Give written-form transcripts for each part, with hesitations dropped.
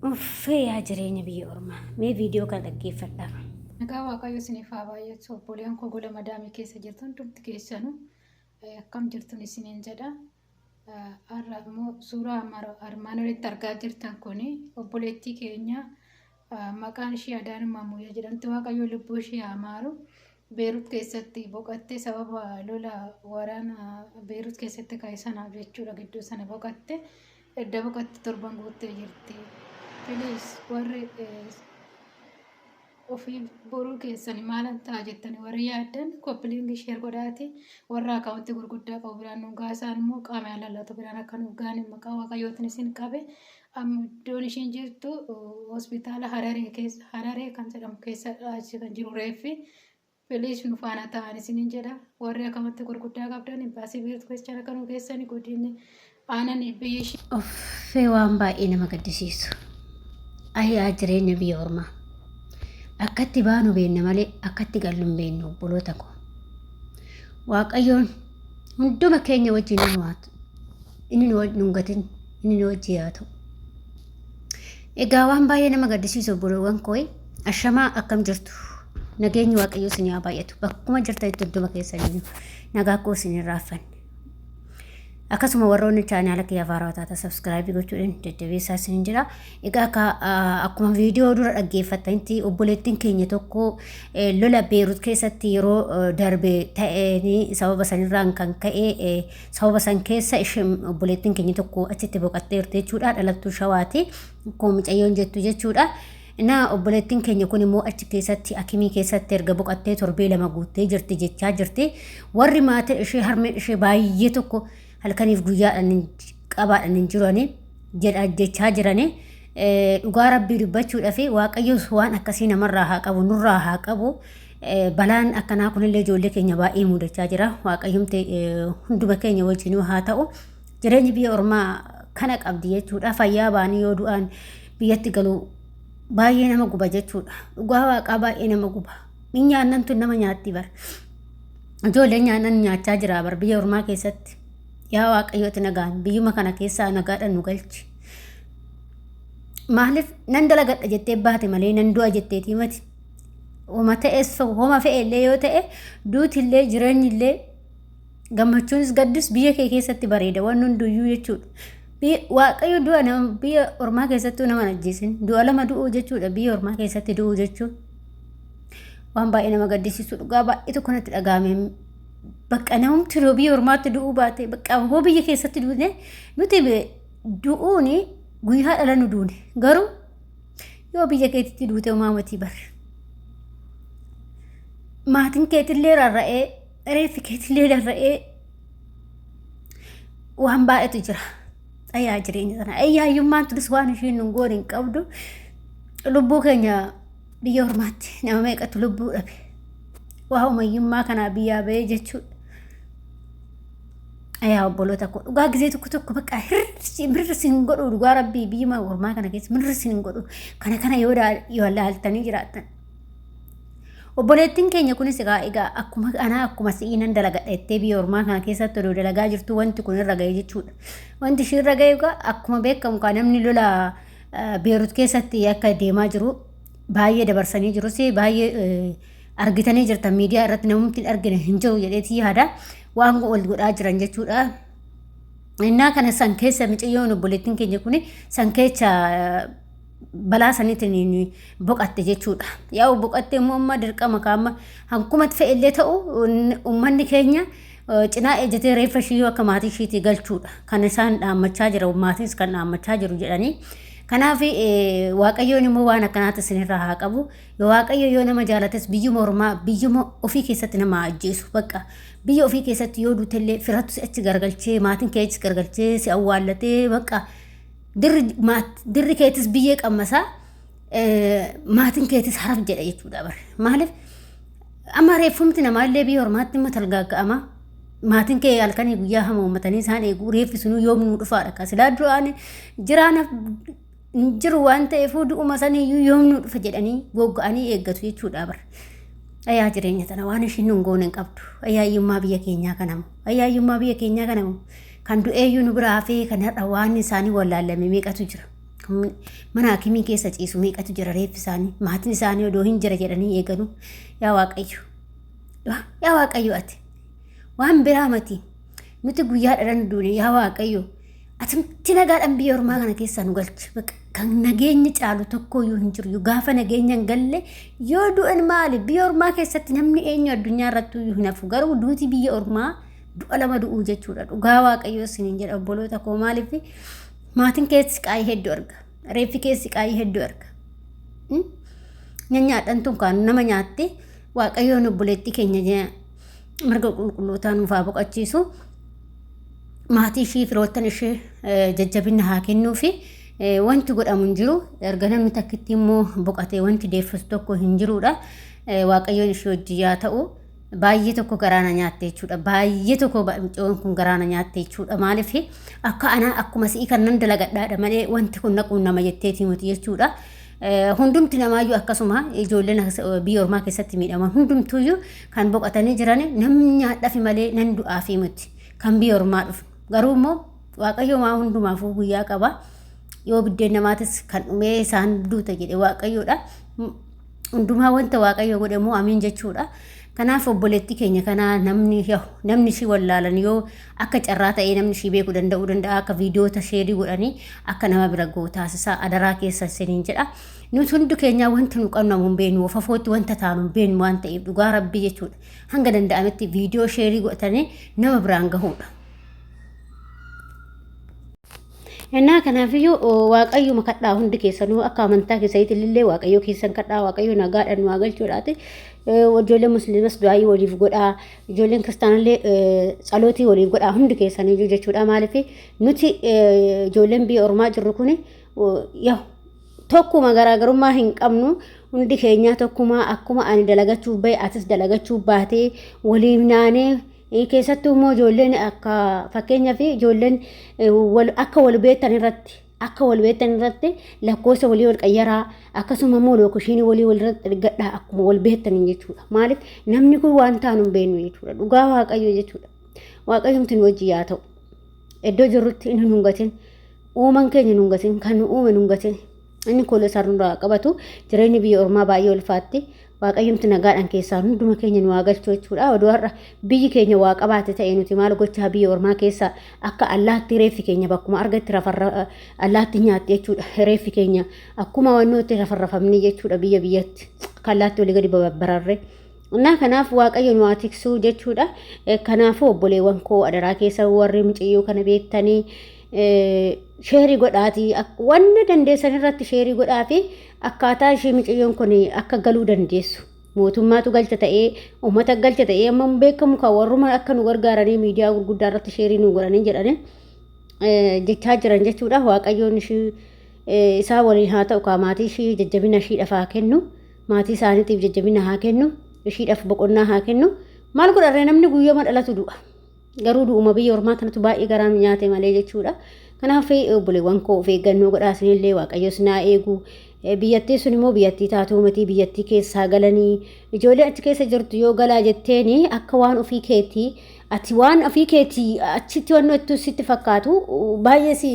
Uffee yaa jireenya biyya ormaa. Mee viidiyoo kana dhaggeeffadhaa. Nagaa Waaqayyo isiniif haa baay'atu. Obboleeyyan koo gola madaamii keessa jirtan hundumti keessanuu akkam jirtun isiniin jedha. Har'a immoo suuraa armaan olitti argaa jirtan kun obboleettii keenya maqaan ishee Adaanuu Maammuyyee jedhamti. Waaqayyo lubbuu ishee haa maaru. Beerut keessatti boqatte sababa lola waraana Beerut keessatti ka'e sanaaf jechuudha gidduu sana boqatte. Edda boqatte torban guuttee jirti. Please warri ofii boruu keessani maalan ta'a jettani warri yaaddan copy link share godhaati warra akaawuntii gurguddaa qabu biraan nu gaasaan immoo qaama ilaallatu biraan akka nuuf gaani maqaa Waaqayyootiin isin qabe. Amma iddoon ishiin jirtu hospitaala Hararee keessa, Hararee kan jedhamu keessa achi kan jiru reeffi. Please nu faana ta'an isiniin jedha. Warri akkamatti gurguddaa qabdan imbaasii biirtu keessa akka nu geessani godinni aanan biyyi ishii. Uffee waan baay'ee nama gaddisiisu. Ayaa jireenya biyya ormaa. Akkatti baanu beenna malee akkatti gallu hin beennu obboloota koo. Waaqayyoon hunduma keenya wajjin nu haa inni nu hin gatin, inni nu wajjin haa ta'u. Egaa waan baay'ee nama gaddisiisu obboloowwan koo, ashamaa, akkam jirtu? Nageenyi Waaqayyoo isin haa baay'atu. Bakkuma jirtanitti hunduma keessaniyyuu nagaa koo isin hin raaffanne. Akkasuma warroonni chaanaala kiyya haaraa taatan subscribe gochuudhaan jajjabeessaa isin jira. Egaa akka akkuma viidiyoo dura dhaggeeffattanitti obboleettiin keenya tokko lola Beerut keessatti yeroo darbe ta'een sababa sanirraan kan ka'e sababa san keessa isheen obboleettiin keenya tokko achitti boqatteerti jechuudha. Dhalattuu Shawaati. Akkuma mucayyoon jettu jechuudha. Innaa obboleettiin keenya kun immoo achi keessatti akimii keessatti erga boqattee torbee 2 guuttee jirti jechaa jirti. Warri maatiin ishee, harmeen ishee baay'ee tokko halkaniif guyyaadhaan qabaadhaan hin jirani jedha jechaa jirani. Dhugaa Rabbii dubbachuudhaaf Waaqayyos waan akkasii namarraa haa qabu, nurraa haa qabu. Balaan akkanaa kunillee ijoollee keenya baay'ee mudachaa jira. Waaqayyumti hunduma keenya wajjinuu haa ta'u. Jireenyi biyya ormaa kana qabdi jechuudha. Fayyaa ba'anii yoo du'an biyyatti galu baay'ee nama guba jechuudha. Dhugaa Waaqaa baay'ee nama guba. Min nyaannan tun nama nyaatti bar. Ijoolleen nyaannan nyaachaa jira bar biyya ormaa keessatti. Yaa Waaqayyooti nagaan biyyuma kana keessaa nagaadhaan nu galchi. Maaliif nan dalagadha jettee baate malee nan du'a jetteetii mati. Homa ta'es homa fe'e illee yoo ta'e duuti illee jireenyi illee gammachuunis gaddus biyya kee keessatti bareeda waan hunduyyuu jechuudha. Waaqayyo du'a nama biyya ormaa keessattuu nama hin ajjeesin. Du'a lama du'uu jechuudha biyya ormaa keessatti du'uu jechuun. Waan baay'ee nama gaddisiisu, dhugaa baay'ee tokko natti dhaga'ame. Bakka namumti yoo biyya ormaatti du'uu baate, bakka hoo biyya keessatti duune nuti du'uuni guyyaa dhala nu duune, garuu yoo biyya keetitti duute homaa matii bar. Maatiin keetillee rarra'ee, reeffi keetillee rarra'ee, waan baay'eetu jira. Ayyaa jireenya sana. Ayyaa hiyyummaan tunis waan ishiin nun goone hin qabdu. Lubbuu keenya biyya ormaatti nama meeqatu lubbuu dhabe. Waa hiyyummaa kanaa biyyaa bahee jechuudha. Ayyaa obboloota koo, dhugaa gizee tokko tokko bakka hirrisi mirrisi hin godhu, dhugaa Rabbii biyyuma ormaa kana keessa mirrisi hin godhu. Kana kana yoo laaltanii jiraattan. Obboleettiin keenya kunis egaa akkuma anaa akkuma si'ii nan dalagadha jettee biyya ormaa kana keessatti odoo dalagaa jirtu wanti kun irra ga'e jechuudha. Wanti ishii irra ga'e egaa akkuma beekamu kaa namni lola Beerut keessatti akka deemaa jiru baay'ee dabarsanii jirus, baay'ee argitanii jirtan, miidiyaa irratti namumti hin argine hin jiru jedheetii yaada, waan wal godhaa jiran jechuudha. Innaa kana san keessa micayyoon obboleettiin keenya kun san keessa balaa saniitiin boqatte jechuudha. Yaa'u boqatte immoo amma dirqama kaama hankuma fe'ellee ta'u uummanni keenya cinaa ejjatee reeffa ishii akka maatii ishiitii galchuudha. Kan isaan dhaammachaa jira, maatiis kan dhaammachaa jiru jedhanii. Kanaaf Waaqayyoon immoo waan akkanaatti isinirraa haa qabu. Yoo Waaqayyo yoo nama jaalates biyyuma ormaa biyyuma ofii keessatti nama ajjeesu, bakka biyya ofii keessatti yoo duutellee firatu si achi garagalchee, maatiin kee achi garagalchee si awwaallatee, bakka dirri keetis biyyee qammasaa, maatiin keetis haraf jedha jechuudha bara. Maaliif amma reeffumti namaallee biyya ormaatti immoo talgaagga'ama. Maatiin kee halkanii guyyaa hama uummatanii isaan eeguu, reeffi sunuu yoom nuu dhufaadha. Ka silaa duraan jiraana hin jiru waan ta'eef du'uma saniyyuu yoom nuu dhufa jedhanii gogga'anii eeggatu jechuudha bara. Ayyaa jireenya tana waan ishiin nun goone hin qabdu. Ayyaa hiyyummaa biyya keenyaa kanamu. Ayyaa hiyyummaa biyya keenyaa kanamu. Kan du'eeyyuu nu biraa hafee kan har'a waan isaanii wallaallame meeqatu jira. Mana hakimii keessa ciisu meeqatu jira reeffi isaanii maatiin isaanii odoo hin jira jedhanii eeganu. Yaa Waaqayyo, yaa Waaqayyo, ati waan biraa mati nuti guyyaa dhalan duune. Yaa Waaqayyo, atumti nagaadhaan biyya ormaa kana keessaa nu galchi. Kan nageenya caalu tokkoyyuu hin jiru. Gaafa nageenya hin galle yoo du'an maali? Biyya ormaa keessatti namni eenyu addunyaa irratti iyyuu hin hafu. Garuu duuti biyya ormaa du'a lama du'uu jechuudha. Dhugaa Waaqayyoo isiniin jedha, obboloota koo. Maaliif? Maatiin keessi qaayii hedduu arga. Reeffi keessi qaayii hedduu arga. Nyaadhaan tun kan nama nyaatte. Waaqayyoon obboleettii keenya mirga qulqullootaa nuuf haa boqochiisu. Maatii ishii, firoottan ishee jajjabina haa kennuufi. Wanti godhamu hin jiru. Erga namni takkitti immoo boqotee wanti deeffasu tokko hin jirudha. Waaqayyoon ishee wajjin yaa ta'u. Baay'ee tokko garaana nyaatte jechuudha. Baay'ee tokko mucayyoon kun garaana nyaatte jechuudha. Maaliif? Akka anaa akkuma si'ii kan nan dalagadhaadha malee wanti kun naquun nama jetteetii miti jechuudha. Hundumti namaayyuu akkasuma, ijoolleen biyya ormaa keessatti miidhaman hundumtuuyyuu kan boqotanii jiran namni nyaadhafi malee nan du'aafi miti kan biyya ormaa dhufu. Garuu immoo Waaqayyo maa hundumaafuu guyyaa qaba. Yoo biddeen namaatis kan dhumee isaan duuta jedhe Waaqayyoodha. Hundumaa wanta Waaqayyo godhe immoo amiin jechuudha. Kanaaf obboleettii keenya kanaa namni ishii wallaalan, yoo akka carraa ta'ee namni ishii beekuu danda'uu danda'a, akka viidiyoota share godhanii akka nama bira ga'u taasisaa, adaraa keessa isiniin jedha. Nuti hundi keenyaa wanti nu qabnamu hin beeknu, ofafootti wanta taanu hin beeknu waan ta'eef, dhugaa Rabbii jechuudha. Hanga danda'ametti viidiyoo share godhatanii nama biraan gahuudha. Innaa kanaafiyyuu Waaqayyuma kadhaa, hundi keessanuu akka amantaa keessanitti illee Waaqayyo keessan kadhaa, Waaqayyo nagaadhaan nu haa galchuudhaati. Ijoolleen musliimas du'aayii waliif godhaa, ijoolleen kiristaanallee tsalootii waliif godhaa hundi keessaniyyuu jechuudha. Maaliif? Nuti ijoolleen biyya ormaa jirru kuni tokkuma, garaagarummaa hin qabnu. Hundi keenyaa tokkuma. Akkuma ani dalagachuuf bahe atis dalagachuuf baatee waliif naanee, keessattuu immoo ijoolleen akka fakkeenyaaf ijoolleen akka wal beektan irratti lakkoofsa walii wal qayyaraa, akkasuma immoo location walii wal irratti ergadhaa akkuma wal beektaniin jechuudha. Maaliif? Namni kun waan taanu hin beeknu jechuudha. Dhugaa Waaqayyo jechuudha. Waaqayyomti nu wajji yaa ta'u. Iddoo jirrutti inni nu hin gatin. Uuman keenya nu hin gatin. Kan nu uume nu hin gatin. Inni kola isaa nurraa qabatu. Jireenyi biyya ormaa baay'ee ulfaatti. Waaqayyomti nagaadhaan keessaa hunduma keenya nu haa galchu jechuudha. Oduu har'a biyyi keenya waa qabaate ta'e nuti maal gochaa biyya ormaa keessa akka allaatti reeffi keenya bakkuma argatti rafarra allaatti nyaatti jechuudha. Reeffi keenya akkuma wannootti rafarrafamne jechuudha, biyya biyyatti akka allaatti walii gadi babbararre. Innaa kanaaf Waaqayyo nu haa tiksuu jechuudha. Kanaafuu obboleewwan koo, adaraa keessa warri mucayyoo kana beektanii share godhaatii, wanna dandeessan irratti share godhaafi, akkaataa ishee mucayyoon kun akka galuu dandeessu. Mootummaatu galcha ta'ee, uummata galcha ta'ee, amma hin beekamu, kan warruma akka nu gargaaranii miidiyaa gurguddaa irratti share nu godhanii jedhanii jechaa jiran jechuudha. Waaqayyoon ishii isaa waliin haa ta'u kaa, maatii ishii jajjabina ishiidhaaf haa kennu. Maatii isaaniitiif jajjabina haa kennu. Ishiidhaaf boqonnaa haa kennu. Maal godharree, namni guyyama dhalatu du'a. Garuu du'uma biyya ormaa kanatu baay'ee garaa nu nyaate malee jechuudha. Kanaaf obboleewwan koo, of eeggannoo godhaa isinillee, Waaqayyo isin haa eegu. Biyyattii sun immoo biyyattii taatuu matii biyyattii keessaa galanii ijoollee achi keessa jirtu yoo galaa jetteeni akka waan ofii keetii ati waan ofii keetii achitti wannoo ittuu sitti fakkaatu, baay'ee si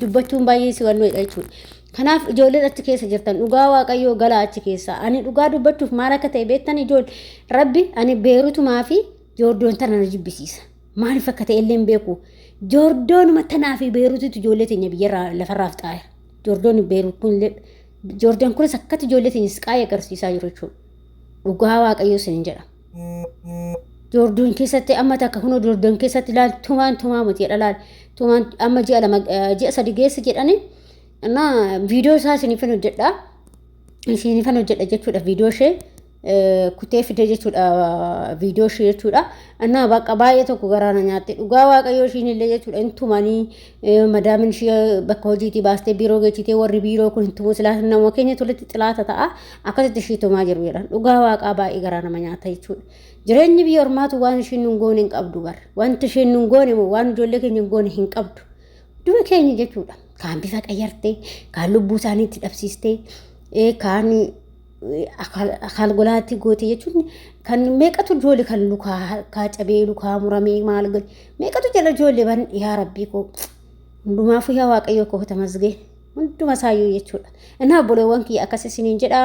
dubbachuun baay'ee si wannoodha jechuudha. Kanaaf ijoolleen achi keessa jirtan, dhugaa Waaqayyoo, galaa achi keessa. Ani dhugaa dubbachuuf maal akka ta'e beektan, ijoollee Rabbi, ani Beerutumaa fi Joordoon tana na jibbisiisa. Maaliif akka ta'e illee hin beeku. Joordoonuma tanaa fi Beeruutitu ijoollee teenya biyyarraa lafarraa fixaaya. Joordoon Beeruut kun illee, Joordaan kunis akkatti ijoollee teenya siqaayee agarsiisaa jiru jechuudha. Dhugaa Waaqayyoo isin jedha. Joordoon keessatti amma takka kunoo Joordoon keessatti laal, tumaan tumaa miti jedha, laal, tumaan amma ji'a 2, ji'a 3 geesse jedhani. Innaa viidiyoo isaa isiniifan hojjedha. Isiniifan hojjedha jechuudha, viidiyoo ishee kutee fide jechuudha, viidiyoo ishee jechuudha. Innaa bakka baay'ee tokko garaa na nyaatte, dhugaa Waaqayyoo. Ishiin illee jechuudha hin tumanii, madaamin ishee bakka hojiitii baastee biiroo geessitee, warri biiroo kun hin tumu, silaa nama keenya tolitti xilaata ta'a, akkasitti ishii tumaa jiru jedhan. Dhugaa Waaqaa, baay'ee garaa nama nyaata jechuudha. Jireenyi biyya ormaatu waan ishiin nun goone hin qabdu bar. Wanti isheen nun goone immoo waan ijoollee keenya hin goone hin qabdu. Dura keenya jechuudha. Kaan bifa qayyartee, kaan lubbuu isaanii itti dhabsiistee, kaan akaal golaatti goote jechuun, kan meeqatu ijoollee kan lukaa harkaa cabee, lukaa muramee, maal godhe meeqatu jala ijoollee ban. Yaa Rabbii koo, hundumaafuu yaa Waaqayyo koo tamasgeen. Hunduma isaayyuu jechuudha. Innaa obboleewwan kiyya akkas isiniin jedha.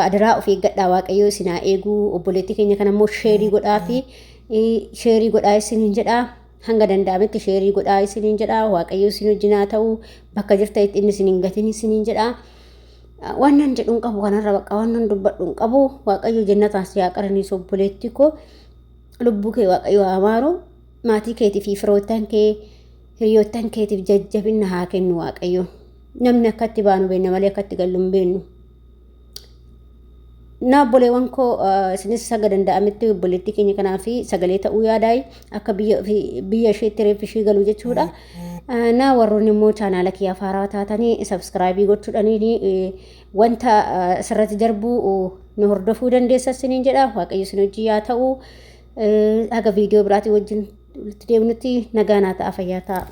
Adaraa of eeggadhaa, Waaqayyoo isin haa eeguu. Obboleettii keenya kana immoo sheerii godhaa fi sheerii godhaa isiniin jedha. Hanga danda'ametti sheerii godhaa isiniin jedha. Waaqayyoo isin wajjin haa ta'u. Bakka jirtanitti inni isin hin gatin isiniin jedha. Waan nan jedhu hin qabu kanarra, bakka waan nan dubbadhu hin qabu. Waaqayyo jannataan si haa qananiisu, obboleettii koo. Lubbuu kee Waaqayyo haa maaru. Maatii keetii fi firoottan kee, hiriyoottan keetiif jajjabina haa kennu Waaqayyo. Namni akkatti baanu beekna malee akkatti gallu hin beeknu. Na obboleewwan koo, isinis haga danda'ametti obboleettii keenya kanaa fi sagalee ta'uu yaadaayi, akka biyya isheetti reeffi ishee galu jechuudha. Na warroonni immoo chaanaala kiyyaaf haaraa taatanii subscribe gochuudhanii wanta asirratti darbu nu hordofuu dandeessa isiniin jedha. Waaqayyo isin hojii haa ta'u. Haga viidiyoo biraatii wajjin walitti deemnutti nagaa naa ta'a, fayyaa ta'a.